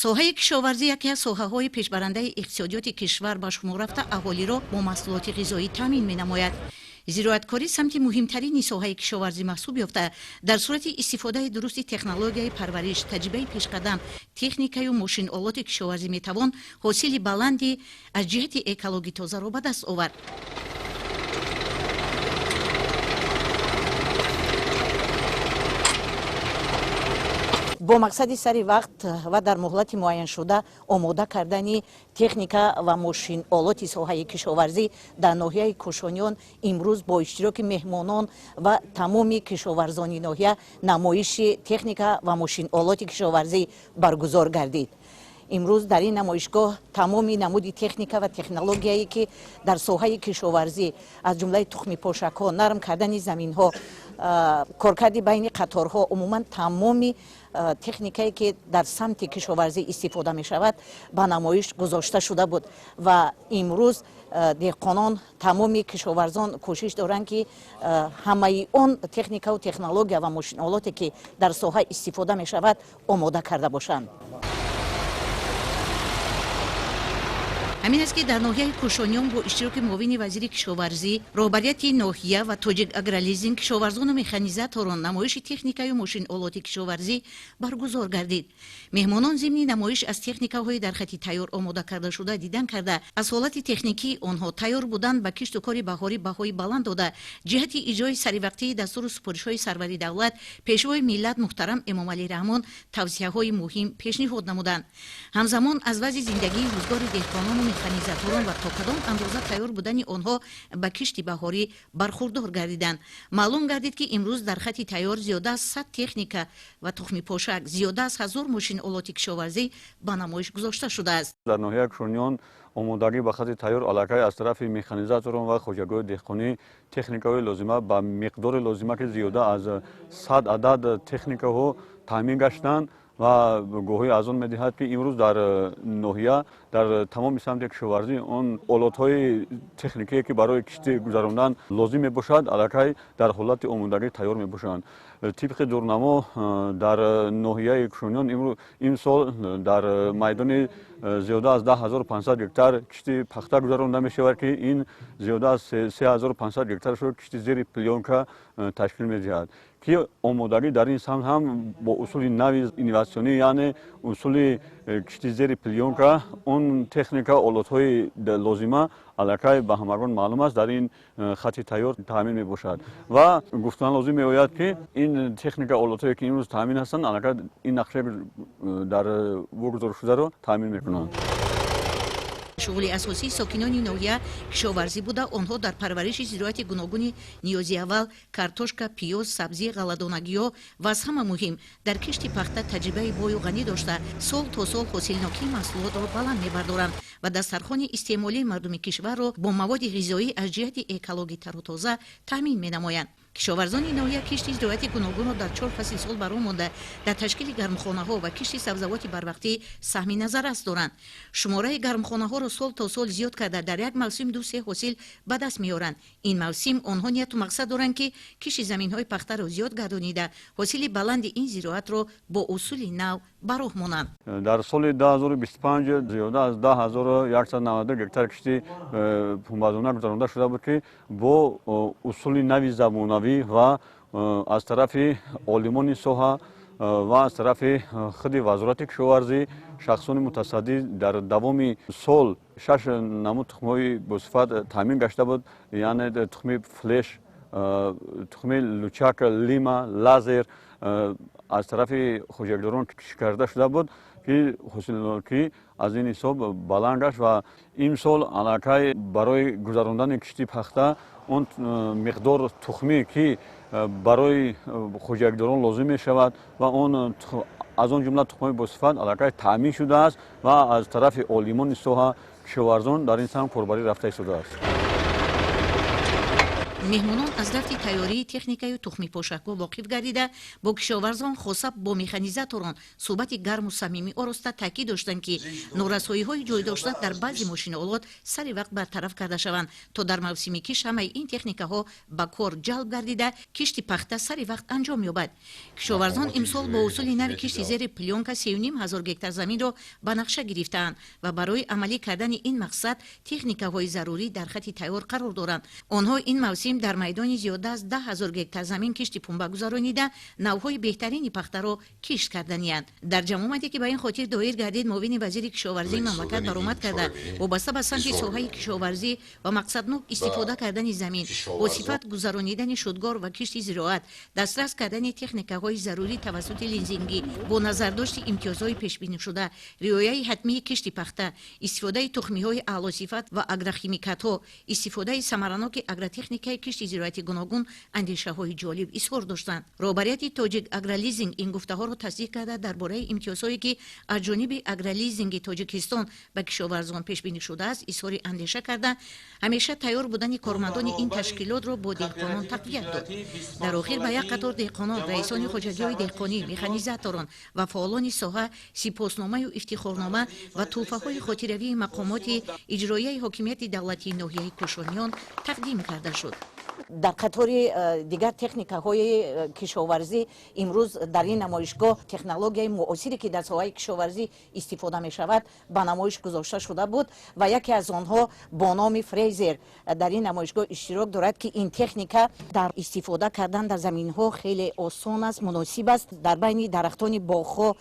Соҳаи кишоварзӣ яке аз соҳаҳои пешбарандаи иқтисодиёти кишвар ба шумор рафта, аҳолиро бо маҳсулоти ғизоӣ таъмин менамояд. Зироаткорӣ самти муҳимтарини соҳаи кишоварзӣ маҳсуб ёфта, дар сурати истифодаи дурусти технологияи парвариш, таҷрибаи пешқадам, техникаю мошинолоти кишоварзӣ метавон ҳосили баланди аз ҷиҳати экологӣ тозаро ба даст овард. Бо мақсади сари вақт ва дар муҳлати муайяншуда омода кардани техника ва мошинолоти соҳаи кишоварзӣ дар ноҳияи Кӯшониён имрӯз бо иштироки меҳмонон ва тамоми кишоварзони ноҳия намоиши техника ва мошинолоти кишоварзӣ баргузор гардид. Имрӯз дар ин намоишгоҳ тамоми намуди техника ва технологияе, ки дар соҳаи кишоварзӣ, аз ҷумлаи тухмипошакҳо, нарм кардани заминҳо, коркарди байни қаторҳо, умуман тамоми техникае, ки дар самти кишоварзӣ истифода мешавад, ба намоиш гузошта шуда буд. Ва имрӯз деҳқонон, тамоми кишоварзон кӯшиш доранд, ки ҳамаи он техникаву технология ва мошинолоте, ки дар соҳа истифода мешавад, омода карда бошанд. Ҳамин аст, ки дар ноҳияи Кӯшониён бо иштироки муовини вазири кишоварзӣ, роҳбарияти ноҳия ва Тоҷик Агролизинг, кишоварзону механизаторон намоиши техникаю мошинолоти кишоварзӣ баргузор гардид. Меҳмонон зимни намоиш аз техникаҳои дар хати тайёр омода кардашуда дидан карда, аз ҳолати техникии онҳо, тайёр будан ба кишту кори баҳорӣ баҳои баланд дода, ҷиҳати иҷрои саривақтии дастуру супоришҳои сарвари давлат, пешвои миллат муҳтарам Эмомалӣ Раҳмон тавсияҳои муҳим пешниҳод намуданд. Ҳамзамон аз вазъи зиндагии рӯзгори деҳқонону механизаторон ва то кадом андоза тайёр будани онҳо ба кишти баҳорӣ бархурдор гардиданд. Маълум гардид, ки имрӯз дар хати тайёр зиёда аз 100 техника ва тухмипошак, зиёда аз 1000 мошинолоти кишоварзӣ ба намоиш гузошта шудааст. Дар ноҳияи Кӯшониён омодагӣ ба хати тайёр аллакай аз тарафи механизаторон ва хоҷагиҳои деҳқонӣ техникаҳои лозима ба миқдори лозима, ки зиёда аз 100 адад техникаҳо таъмин гаштанд, ва гоҳӣ аз он медиҳад, ки имрӯз дар ноҳия дар тамоми самти кишоварзӣ он олотҳои техникие, ки барои кишти гузарондан лозим мебошад, аллакай дар ҳолати омодагӣ тайёр мебошанд. Тибқи дурнамо, дар ноҳияи Кӯшониён имсол дар майдони зиёда аз 10 500 гектар кишти пахта гузаронда мешавад, ки ин зиёда аз 3500 гектарашро кишти зери плёнка ташкил медиҳад, ки омодагӣ дар ин самт ҳам бо усули нави инноватсионӣ, яъне усули кишти зери плёнка, он техника, олотҳои лозима аллакай ба ҳамагон маълум аст, дар ин хати тайёр таъмин мебошад. Ва гуфтан лозим меояд, ки ин техника, олотҳое, ки имрӯз таъмин ҳастанд, аллакай ин нақшаи дар гузоршударо таъмин мекунанд. Шуғли асосии сокинони ноҳия кишоварзӣ буда, онҳо дар парвариши зироати гуногуни ниёзи аввал, картошка, пиёз, сабзӣ, ғалладонагиҳо ва аз ҳама муҳим дар кишти пахта таҷрибаи бою ғанӣ дошта, сол то сол ҳосилнокии маҳсулотро баланд мебардоранд ва дастархони истеъмолии мардуми кишварро бо маводи ғизоӣ аз ҷиҳати экологӣ тару тоза таъмин менамоянд. Кишоварзони ноҳия кишти зироати гуногунро дар чор фасли сол ба роҳ монда, дар ташкили гармхонаҳо ва кишти сабзавоти барвақтӣ саҳми назаррас доранд. Шумораи гармхонаҳоро сол то сол зиёд карда, дар як мавсим ду-се ҳосил ба даст меоранд. Ин мавсим онҳо нияту мақсад доранд, ки кишти заминҳои пахтаро зиёд гардонида, ҳосили баланди ин зироатро бо усули нав ба роҳ монанд. Дар соли 2025 зиёда аз 10 192 гектар кишти пунбадона гузаронда шуда буд, ки бо усули нави замонавӣ ва аз тарафи олимони соҳа ва аз тарафи худи Вазорати кишоварзӣ, шахсони мутасаддӣ дар давоми сол шаш намуд тухмҳои босифат таъмин гашта буд, яъне тухми Флеш, тухми Лучак, Лима, Лазер аз тарафи хоҷагидорон кишт карда шуда буд, ки ҳосилнокӣ аз ин ҳисоб баланд гашт. Ва имсол аллакай барои гузарондани кишти пахта он миқдор тухмӣ, ки барои хоҷагидорон лозим мешавад, ва он аз он ҷумла тухмҳои босифат аллакай таъмин шудааст ва аз тарафи олимони соҳа, кишоварзон дар ин самт корбарӣ рафта истодааст. Меҳмонон аз рафти тайёрии техникаю тухмипошакҳо воқиф гардида, бо кишоварзон, хоса бо механизаторон суҳбати гарму самимӣ ороста, таъкид доштанд, ки норасоиҳои ҷой дошта дар баъзе мошиноолот сари вақт бартараф карда шаванд, то дар мавсими кишт ҳамаи ин техникаҳо ба кор ҷалб гардида, кишти пахта сари вақт анҷом ёбад. Кишоварзон имсол бо усули нави кишти зери плёнка 3,5 ҳазор гектар заминро ба нақша гирифтаанд ва барои амалӣ кардани ин мақсад техникаҳои зарурӣ дар хати тайёр қарор доранд. Онҳо ин мавсим дар майдони зиёда аз 10 000 гектар замин кишти пунба гузаронида, навъҳои беҳтарини пахтаро кишт карданиянд. Дар ҷамъомаде, ки ба ин хотир доир гардид, муовини вазири кишоварзии мамлакат баромад карда, вобаста ба самти соҳаи кишоварзӣ ва мақсаднок истифода кардани замин, бо сифат гузаронидани шудгор ва кишти зироат, дастрас кардани техникаҳои зарурӣ тавассути лизингӣ бо назардошти имтиёзҳои пешбинишуда, риояи ҳатмии кишти пахта, истифодаи тухмиҳои аълосифат ва агрохимикатҳо, истифодаи самараноки агротехникаи кишти зироати гуногун андешаҳои ҷолиб изҳор доштанд. Роҳбарияти Тоҷик Агролизинг ин гуфтаҳоро тасдиқ карда, дар бораи имтиёзҳое, ки аз ҷониби Агролизинги Тоҷикистон ба кишоварзон пешбинӣ шудааст, изҳори андеша карда, ҳамеша тайёр будани кормандони ин ташкилотро бо деҳқонон тақвият дод. Дар охир ба як қатор деҳқонон, раисони хоҷагиҳои деҳқонӣ, механизаторон ва фаъолони соҳа сипосномаю ифтихорнома ва тӯҳфаҳои хотиравии мақомоти иҷроияи ҳокимияти давлатии ноҳияи Кӯшониён тақдим карда шуд. Дар қатори дигар техникаҳои кишоварзӣ имрӯз дар ин намоишгоҳ технологияи муосире, ки дар соҳаи кишоварзӣ истифода мешавад, ба намоиш гузошта шуда буд ва яке аз онҳо бо номи фрезер дар ин намоишгоҳ иштирок дорад, ки ин техника дар истифода кардан дар заминҳо хеле осон аст, муносиб аст. Дар байни дарахтони боғҳо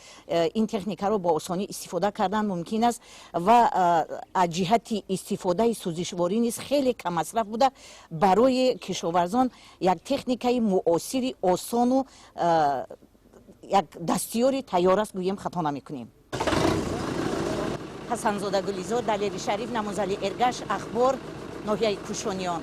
ин техникаро бо осонӣ истифода кардан мумкин аст ва аз ҷиҳати истифодаи сӯзишворӣ низ хеле каммасраф буда, барои кишоварзон як техникаи муосири осону як дастиёри тайёр аст, гӯем, хато намекунем. Ҳасанзода Гулизор, Далери Шариф, Намозали Эргаш, Ахбор, ноҳияи Кӯшониён.